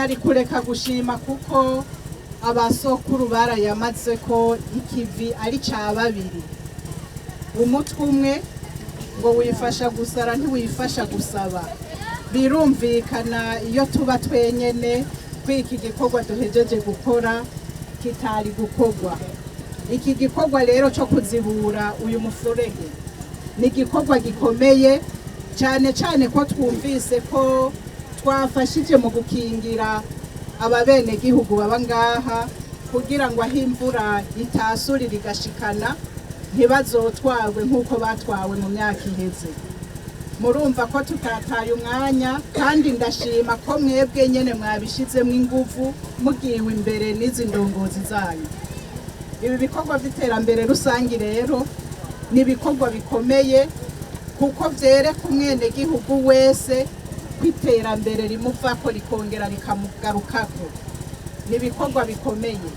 Sinari kureka gushima kuko abasokuru barayamaze ko ikivi ari ca babiri. Umutwe umwe ngo wifasha gusara ntiwifasha gusaba. Birumvikana iyo tuba twenyene ko iki gikorwa duhejeje gukora kitari gukorwa. Iki gikorwa rero cyo kuzibura uyu mufurege ni igikorwa gikomeye cyane cyane ko twumvise ko twafashije mu gukingira ababenegihugu baba ngaha kugira ngo aho imvura itasurira igashikana ntibazotwarwe nk'uko batwawe mu myaka iheze. Murumva ko tutataye umwanya, kandi ndashima ko mwebwe nyene mwabishizemo inguvu mugiwe imbere n'izi ndongozi zanyu. Ibi bikorwa by'iterambere rusange rero ni ibikorwa bikomeye kuko vyereka umwenegihugu wese ko iterambere rimuvako rikongera rikamugarukako. Ni ibikorwa bikomeye,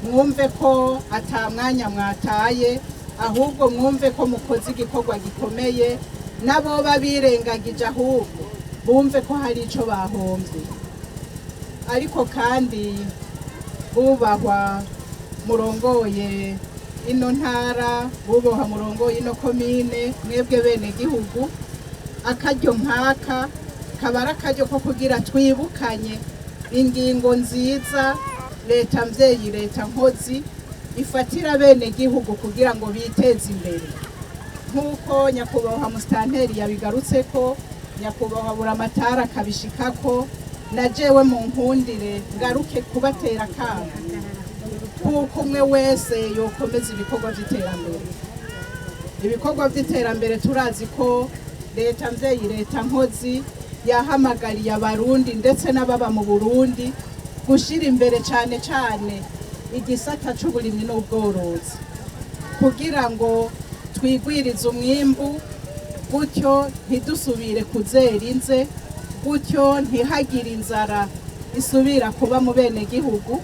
mwumve ko ata mwanya mwataye, ahubwo mwumve ko mukoze igikorwa gikomeye. N'aboba birengagije ahubwo bumve ko hari ico bahomvye. Ariko kandi bubahwa murongoye ino ntara, bubahwa murongoye ino komine, mwebwe bene gihugu, akaryo nkaka kaba ari akaryo ko kugira twibukanye ingingo nziza leta mvyeyi, leta nkozi ifatira bene gihugu kugira ngo biteze imbere. Nk'uko nyakubahwa musitanteri yabigarutseko, nyakubahwa buramatari akabishikako, na jewe mu nkundire ngaruke kubatera akamo kuko umwe wese yokomeza ibikorwa by'iterambere. Ibikorwa by'iterambere turazi ko leta mvyeyi, leta nkozi yahamagariye Abarundi ndetse n'ababa mu Burundi gushira imbere cane cane igisata c'uburimyi n'ubworozi kugira ngo twigwirize umwimbu, gutyo ntidusubire kuzera inze, gutyo ntihagire inzara isubira kuba mu bene gihugu,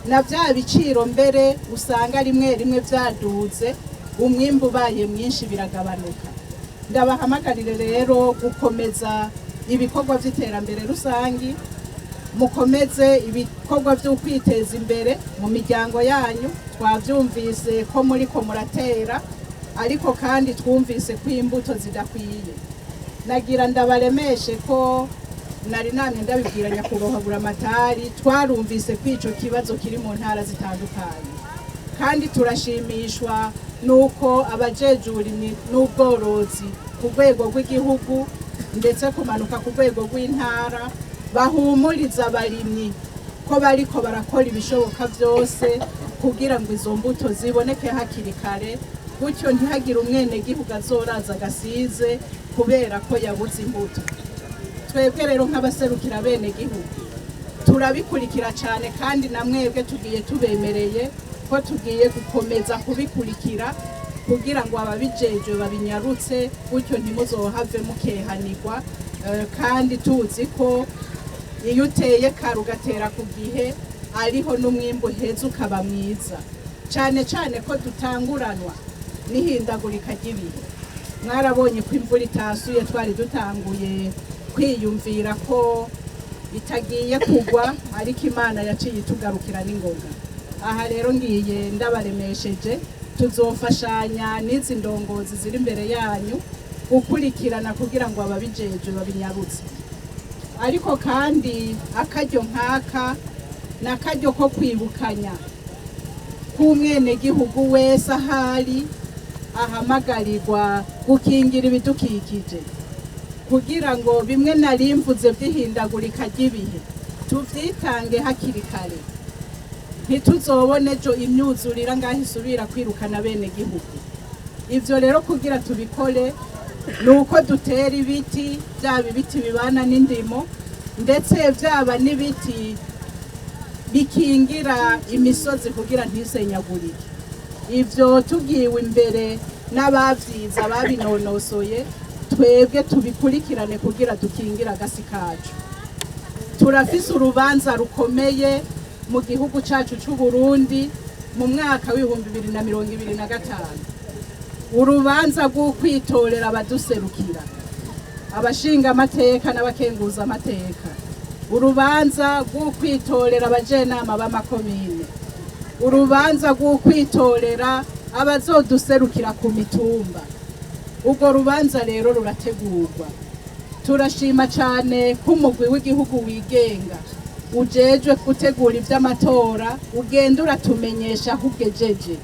na bya biciro mbere usanga rimwe rimwe byaduze, umwimbu ubaye mwinshi biragabanuka. Ndabahamagarire rero gukomeza ibikorwa by'iterambere rusangi, mukomeze ibikorwa byo kwiteza imbere mu miryango yanyu. Twavyumvise ko muriko muratera, ariko kandi twumvise ko imbuto zidakwiye. Nagira ndabaremeshe ko nari namye ndabibwira nyakubahwa buramatari, twarumvise ko ico kibazo kiri mu ntara zitandukanye, kandi turashimishwa nuko abajejwe uburimyi n'ubworozi ku rwego rw'igihugu ndetse kumanuka ku rwego rw'intara bahumuriza abarimyi ko bariko barakora ibishoboka byose kugira ngo izo mbuto ziboneke hakiri kare, gutyo ntihagire umwenegihugu azoraza agasize kubera ko yabuze imbuto. Twebwe rero nk'abaserukira abenegihugu turabikurikira cyane, kandi na mwebwe tugiye tubemereye ko tugiye gukomeza kubikurikira kugira ngo ababijejwe babinyarutse, gutyo ntimuzohave mukehanirwa. Kandi tuzi ko iyo uteye kare ugatera ku gihe ariho n'umwimbu uheza ukaba mwiza, cyane cyane ko dutanguranwa n'ihindagurika ry'ibihe. Mwarabonye ko imvura itasuye, twari dutanguye kwiyumvira ko itagiye kugwa, ariko Imana yaciye itugarukira n'ingoga. Aha rero ngiye ndabaremesheje, tuzofashanya n'izi ndongozi ziri imbere yanyu gukurikirana kugira ngo ababijejwe babinyarutse. Ariko kandi akaryo nkaka ni akaryo ko kwibukanya k'umwenegihugu wese ahari ahamagarirwa gukingira ibidukikije kugira ngo bimwe nari mvuze by'ihindagurika ry'ibihe tuvyitange hakiri kare, ntituzobone ejo imyuzurira ngaho isubira kwirukana bene gihugu. Ivyo rero kugira tubikore ni uko dutera ibiti, byaba ibiti bibana n'indimo ndetse byaba n'ibiti bikingira imisozi kugira ntisenyagurike. Ivyo tugiwe imbere n'abavyize babinonosoye, twebwe tubikurikirane kugira dukingire agasi kacu. Turafise urubanza rukomeye mu gihugu cacu c'u Burundi mu mwaka w'2025, urubanza rwo kwitorera abaduserukira, abashinga amateka n'abakenguza amateka. Urubanza rw'ukwitorera abajenama b'amakomine, urubanza rw'ukwitorera abazoduserukira ku mitumba. Urwo rubanza rero rurategurwa. Turashima cyane ko umugwi w'igihugu wigenga ujejwe gutegura ivy'amatora ugenda uratumenyesha aho ugejeje.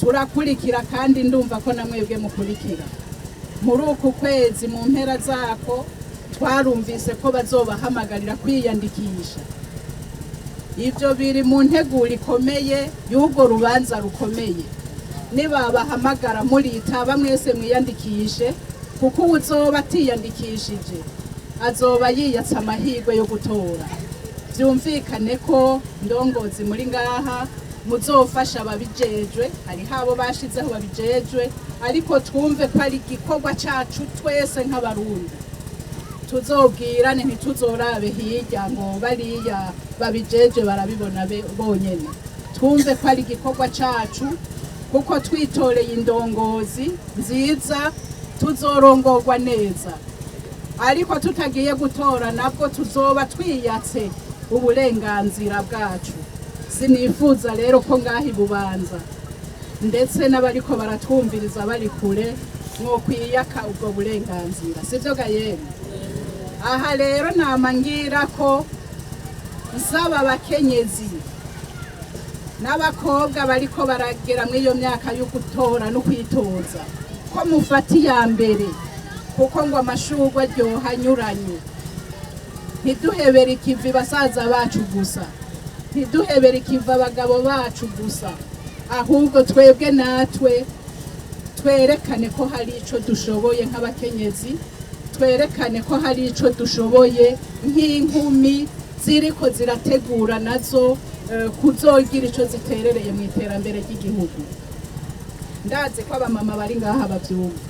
Turakurikira kandi ndumva ko na mwebwe mukurikira. Muri uku kwezi mu mpera zako twarumvise ko bazobahamagarira kwiyandikisha. Ibyo biri mu nteguro ikomeye y'urwo rubanza rukomeye. Nibabahamagara muritaba mwese mwiyandikishe, kuko uwuzoba atiyandikishije azoba yiyatsa amahirwe yo gutora. Byumvikane ko ndongozi muri ngaha muzofasha ababijejwe, hariho abo bashizeho babijejwe, ariko twumve ko ari igikorwa cacu twese nk'Abarundi. Tuzobwirane, ntituzorabe hirya ngo bariya babijejwe barabibona bonyene. Twumve ko ari igikorwa cacu, kuko twitoreye indongozi nziza tuzorongorwa neza. Ariko tutagiye gutora nabwo tuzoba twiyatse uburenganzira bwacu. Sinifuza rero ko ngaha Ibubanza ndetse n'abariko baratwumviriza bari kure mwokwiyaka ubwo burenganzira, sivyo ga yemwe? Aha rero nama ngira ko nsaba abakenyezi n'abakobwa bariko baragera muri iyo myaka yo gutora no kwitoza ko mufata iya mbere, kuko ngo amashurwe aryoha anyuranye. Ntiduhebere ikivi basaza bacu gusa, ntiduhebere ikivi abagabo bacu gusa, ahubwo twebwe natwe twerekane ko hari ico dushoboye nk'abakenyezi, twerekane ko hari ico dushoboye nk'inkumi ziriko zirategura nazo kuzogira ico ziterereye mu iterambere ry'igihugu. Ndazi ko abamama bari ngaha bavyumva.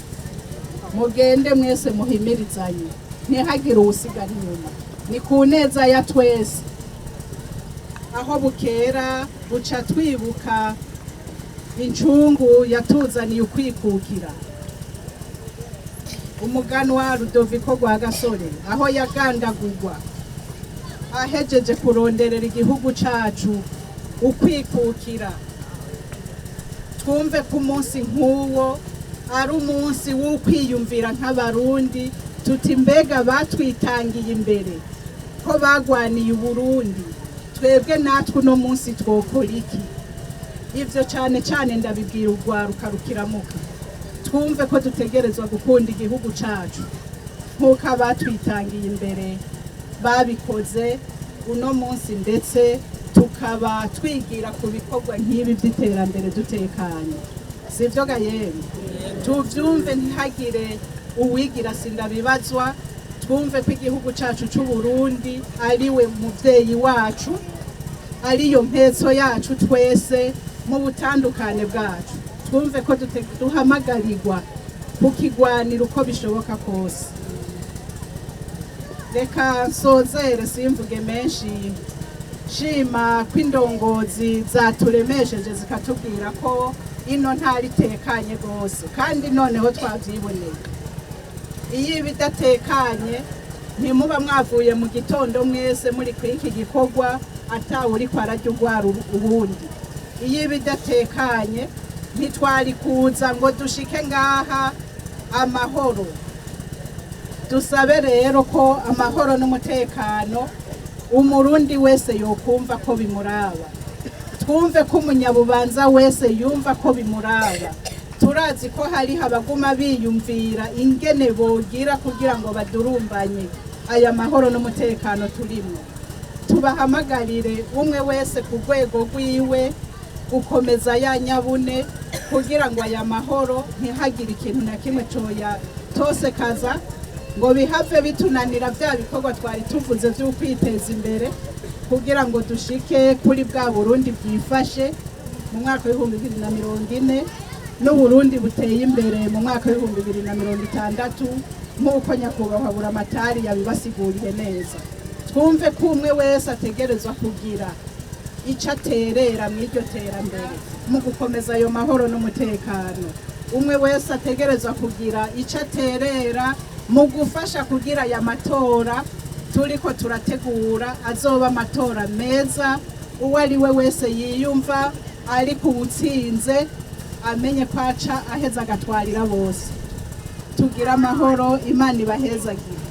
Mugende mwese muhimirizanye, ntihagire uwusigara inyuma. Ni ku neza ya twese. Aho bukera buca twibuka incungu yatuzaniye ukwikukira, umuganwa Rudoviko Rwagasore, aho yagandagurwa ahejeje kuronderera igihugu cacu ukwikukira. Twumve ko umunsi nk'uwo ari umunsi w'ukwiyumvira nk'Abarundi, tuti mbega batwitangiye imbere ko bagwaniye Uburundi, twebwe natwe uno munsi twokora iki? Ivyo cane cane ndabibwira urwaruka rukiramuka. Twumve ko dutegerezwa gukunda igihugu cacu nk'uko abatwitangiye imbere babikoze. Uno munsi ndetse tukaba twigira ku bikorwa nk'ibi by'iterambere dutekanye, sivyo ga yemwe? Tuvyumve, ntihagire uwigira sindabibazwa. Twumve ko igihugu cacu c'Uburundi ariwe muvyeyi wacu, ariyo mpetso yacu twese mu butandukane bwacu. Twumve ko duhamagarirwa kukigwanira uko bishoboka kose. Reka nsozere simvuge menshi, shima ko indongozi zaturemesheje zikatubwira ko ino ntara itekanye rwose, kandi noneho twavyiboneye. Iyo ibidatekanye ntimuba mwavuye mu gitondo mwese muri kuri iki gikorwa atawe uriko ararya urwara ubundi. Iyo ibidatekanye ntitwari kuza ngo dushike ngaha amahoro. Dusabe rero ko amahoro n'umutekano Umurundi wese yokumva ko bimuraba. Twumve ko umunyabubanza wese yumva ko bimuraba. Turazi ko hariho abaguma biyumvira ingene bogira kugira ngo badurumbanye aya mahoro n'umutekano turimo. Tubahamagarire umwe wese ku rwego rwiwe gukomeza ya nyabune, kugira ngo aya mahoro ntihagire ikintu na kimwe coya tosekaza ngo bihave bitunanira bya bikorwa twari tuvuze vy'ukwiteza imbere, kugira ngo dushike kuri bwa Burundi bwifashe mu mwaka w'ibihumbi bibiri na mirongo ine n'Uburundi buteye imbere mu mwaka w'ibihumbi bibiri na mirongo itandatu, nk'uko nyakubahwa Buramatari yabibasiguriye neza. Twumve ko umwe wese ategerezwa kugira ico aterera mw'iryo terambere mu gukomeza ayo mahoro n'umutekano. Umwe wese ategerezwa kugira ico aterera mu gufasha kugira aya matora Turiko turategura azoba amatora meza, uwo ari we wese yiyumva ariko uwutsinze amenye ko aca aheza agatwarira bose. Tugire amahoro, Imana ibahezagire.